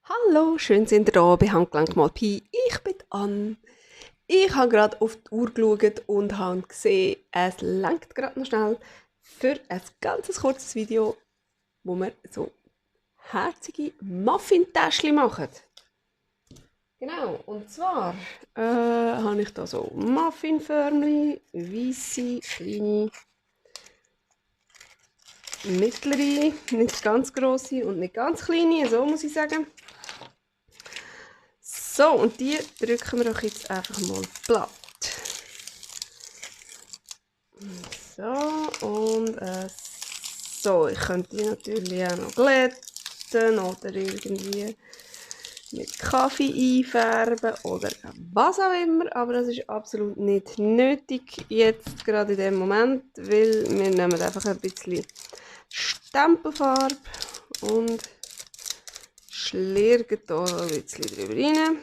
Hallo, schön sind ihr da bei Handgelenk mal Pi. Ich bin Ann. Ich habe gerade auf die Uhr geschaut und habe gesehen, es langt gerade noch schnell für ein ganz kurzes Video, wo wir so herzige Muffin-Täschchen machen. Genau, und zwar habe ich da so Muffinförmchen, weisse, kleine, mittlere, nicht ganz grosse und nicht ganz kleine, so muss ich sagen. So, und die drücken wir doch jetzt einfach mal platt. So, und so, ich könnte die natürlich auch noch glätten oder irgendwie mit Kaffee einfärben oder was auch immer, aber das ist absolut nicht nötig jetzt gerade in dem Moment, weil wir nehmen einfach ein bisschen Stempelfarbe und schlürgen hier ein bisschen drüber rein.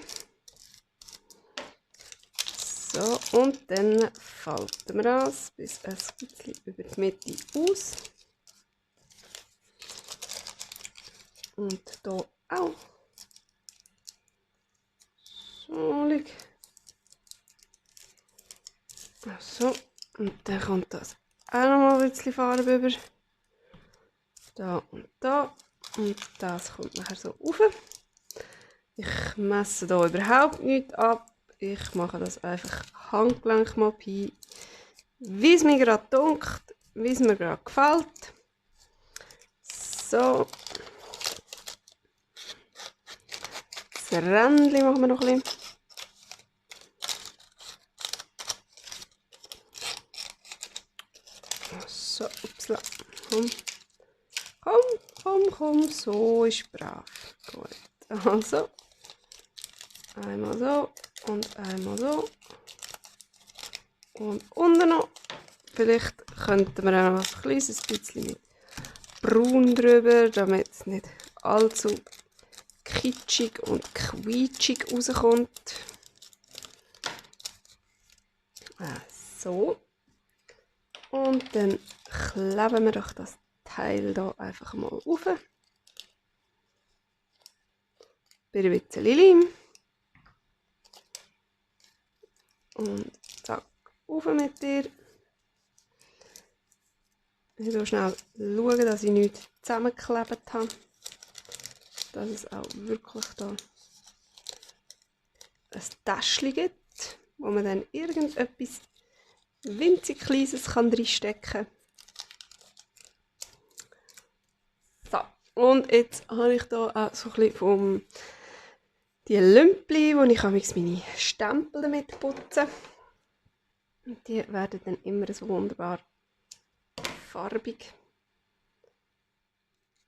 So, und dann falten wir das bis ein bisschen über die Mitte aus. Und hier auch. So, so. Und dann kommt das auch noch mal ein bisschen Farbe über. Da und da. Und das kommt nachher so rauf. Ich messe hier überhaupt nichts ab. Ich mache das einfach Handgelenk mal Pi, wie es mir gerade dunkt, wie es mir gerade gefällt. So. Das Rändchen machen wir noch ein bisschen. So, upsla. Komm, so ist brav. Gut. Also, einmal so und einmal so. Und unten noch. Vielleicht könnten wir auch noch ein kleines bisschen mit Braun drüber, damit es nicht allzu kitschig und quietschig rauskommt. So. Und dann kleben wir doch das Teil hier einfach mal auf. Bei ein bisschen Leim. Und zack, auf mit dir. Ich schaue schnell, dass ich nichts zusammengeklebt habe. Dass es auch wirklich da ein Täschchen gibt, wo man dann irgendetwas winzig Kleines reinstecken kann. So, und jetzt habe ich hier auch so ein bisschen vom die Lümpli, wo ich meine Stempel damit putze. Und die werden dann immer so wunderbar farbig.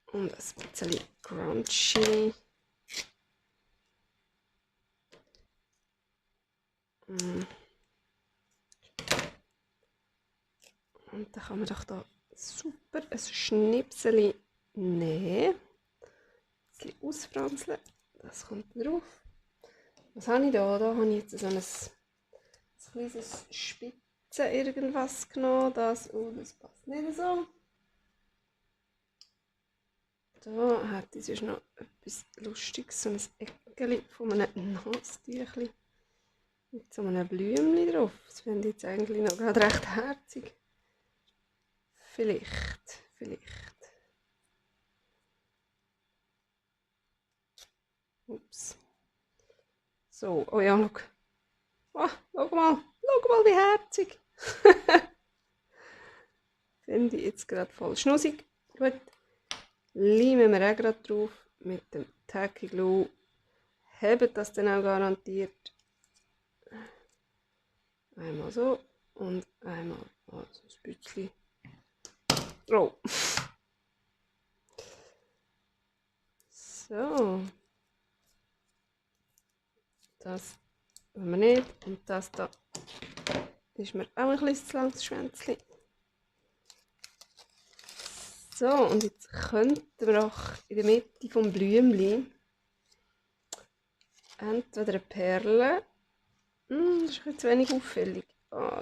Und ein bisschen crunchy. Und dann kann man doch da super ein Schnipsel nehmen. Ein bisschen ausfranzeln. Das kommt drauf. Was habe ich da? Da habe ich jetzt so ein kleines Spitze irgendwas genommen. Das passt nicht so. Da hat es noch etwas Lustiges, so ein Eckchen von einem Nasentüchchen mit so einem Blümchen drauf. Das finde ich jetzt eigentlich noch gerade recht herzig. Vielleicht. Ups. So, oh ja, schau mal wie herzig. Finde ich jetzt gerade voll schnussig. Gut, leimen wir auch gerade drauf mit dem Tacky Glue. Hebt das dann auch garantiert. Einmal so und einmal so ein bisschen. Oh. So. Das wollen wir nicht. Und das da ist mir auch ein bisschen zu lang, das Schwänzchen. So, und jetzt könnten wir auch in der Mitte vom Blümchen entweder eine Perle. Das ist ein zu wenig auffällig.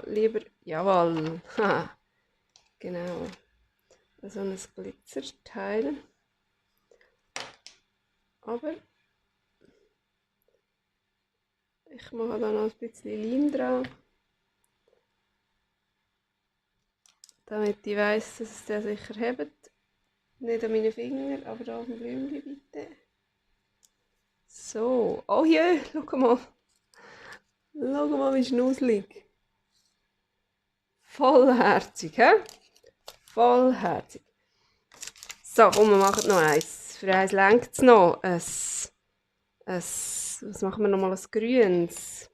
Lieber, jawohl. Genau. So ein Glitzerteil. Aber Ich mache da noch ein bisschen Leim dran. Damit ich weiss, dass es der sicher hebt. Nicht an meinen Fingern, aber da auf dem Blümchen bitte. So. Oh je, schau mal. Schau mal, wie schnusselig. Vollherzig, hä? Vollherzig. So, komm, wir machen noch eins. Für eins reicht es noch. Was machen wir noch mal? Ein grünes.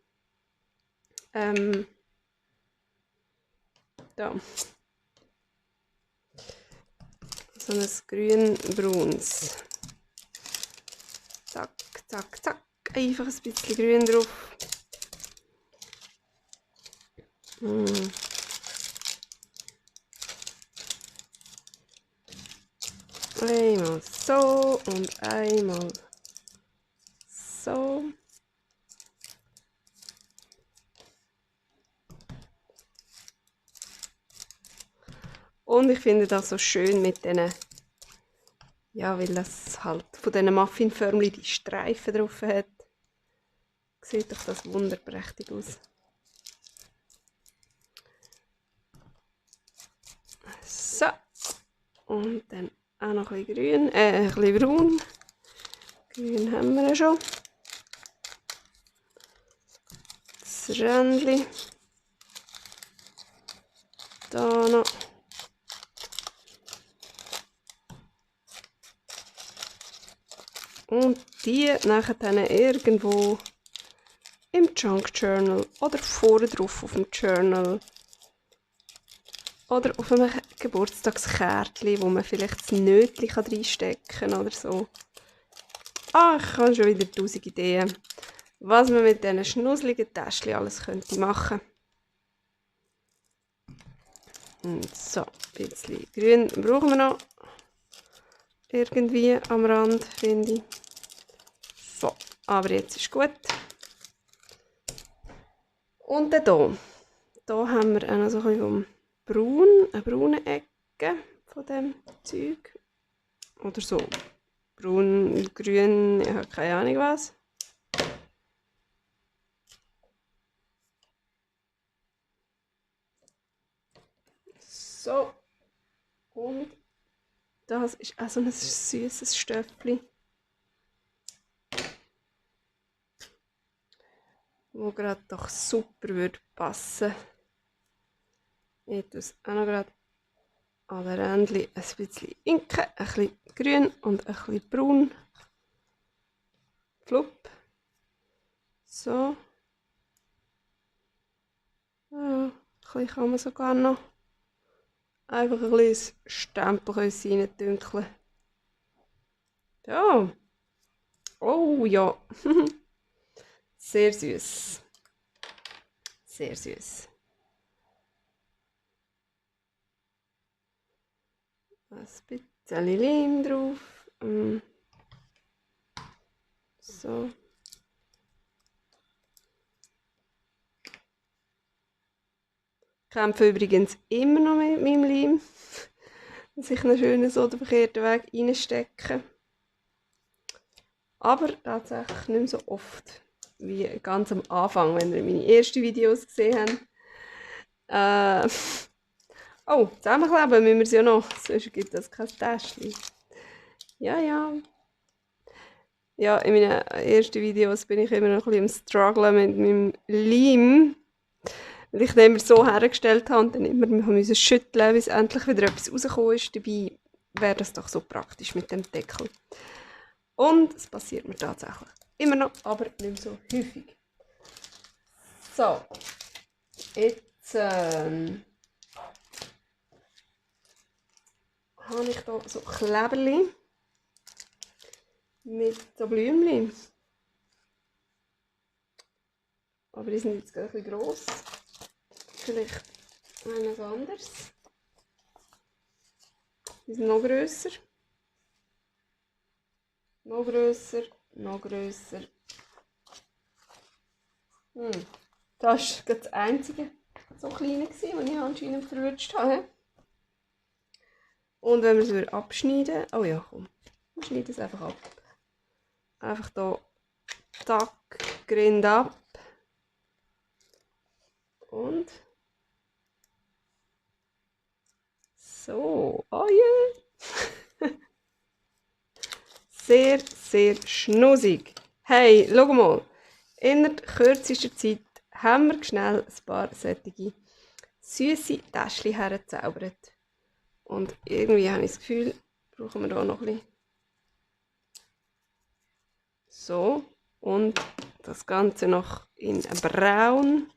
Da. So ein grün-bruns. Zack, zack, zack. Einfach ein bisschen grün drauf. Einmal so und einmal so. Und ich finde das so schön mit diesen, ja, weil das halt von diesen Muffinförmchen die Streifen drauf hat. Sieht doch das wunderprächtig aus. So. Und dann auch noch ein bisschen grün, ein bisschen braun. Grün haben wir ja schon. Das Rändchen. Da noch. Und die nachher dann irgendwo im Junk Journal oder vorne drauf auf dem Journal oder auf einem Geburtstagskärtchen, wo man vielleicht das Nötchen reinstecken kann oder so. Ah, ich habe schon wieder 1000 Ideen, was man mit diesen schnusseligen Täschchen alles könnte machen. Und so, ein bisschen grün brauchen wir noch. Irgendwie am Rand, finde ich. So, aber jetzt ist gut. Und dann hier. Hier haben wir auch noch so ein bisschen vom Braun, eine braune Ecke von dem Zeug. Oder so. Braun, grün, ich habe keine Ahnung was. So. Und das ist auch so ein süßes Stöffli. Wo gerade doch super würde passen. Ich tue es auch noch gerade an den Rändchen ein bisschen Inke, ein bisschen grün und ein bisschen braun. Flupp. So. Ja, ein bisschen kann man sogar noch. Einfach ein bisschen Stempelküsse reindünkeln. Ja. Oh ja. Sehr süß. Sehr süß. Ein bisschen Leim drauf. So. Ich kämpfe übrigens immer noch mit meinem Leim, dass ich einen schönen so den verkehrten Weg reinstecke. Aber tatsächlich nicht mehr so oft wie ganz am Anfang, wenn ihr meine ersten Videos gesehen habt. Oh, zusammenkleben müssen wir es ja noch, sonst gibt es kein Täschchen. Ja, ja. Ja, in meinen ersten Videos bin ich immer noch ein bisschen am Strugglen mit meinem Leim. Weil ich den immer so hergestellt habe und dann immer musste schütteln, bis endlich wieder etwas rausgekommen ist. Dabei wäre das doch so praktisch mit dem Deckel. Und es passiert mir tatsächlich immer noch, aber nicht mehr so häufig. So, jetzt habe ich hier so Kleberli mit so Blümchen. Aber die sind jetzt ein bisschen gross. Vielleicht eines anderes. Die sind noch grösser. Noch grösser, noch grösser. Das war das einzige so kleine, das ich anscheinend verwünscht habe. Und wenn wir es abschneiden, oh ja, komm, wir schneiden es einfach ab. Einfach hier, tack, Grind ab. So, oh yeah. Sehr, sehr schnussig. Hey, schau mal. In kürzester Zeit haben wir schnell ein paar solche süße Täschchen hergezaubert. Und irgendwie habe ich das Gefühl, brauchen wir da noch ein bisschen. So. Und das Ganze noch in braun.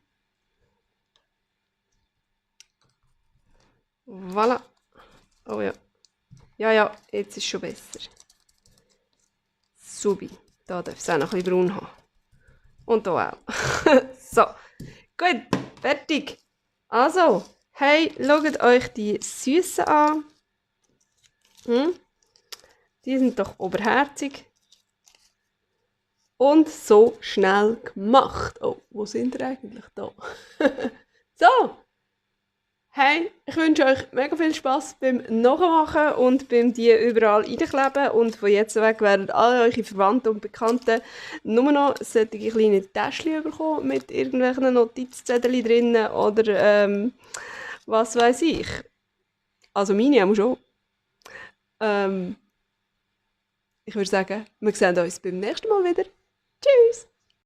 Voilà. Oh ja. Ja, jetzt ist es schon besser. Subi. Da darf es auch noch ein bisschen braun haben. Und hier auch. So. Gut, fertig. Also, hey, schaut euch die Süßen an. Die sind doch oberherzig. Und so schnell gemacht. Oh, wo sind wir eigentlich da? So. Hey, ich wünsche euch mega viel Spass beim Nachmachen und beim die überall reinkleben. Und von jetzt weg werden alle eure Verwandten und Bekannten nur noch solche kleine Täschchen bekommen mit irgendwelchen Notizzetteln drinnen oder was weiß ich. Also meine haben schon. Ich würde sagen, wir sehen uns beim nächsten Mal wieder. Tschüss!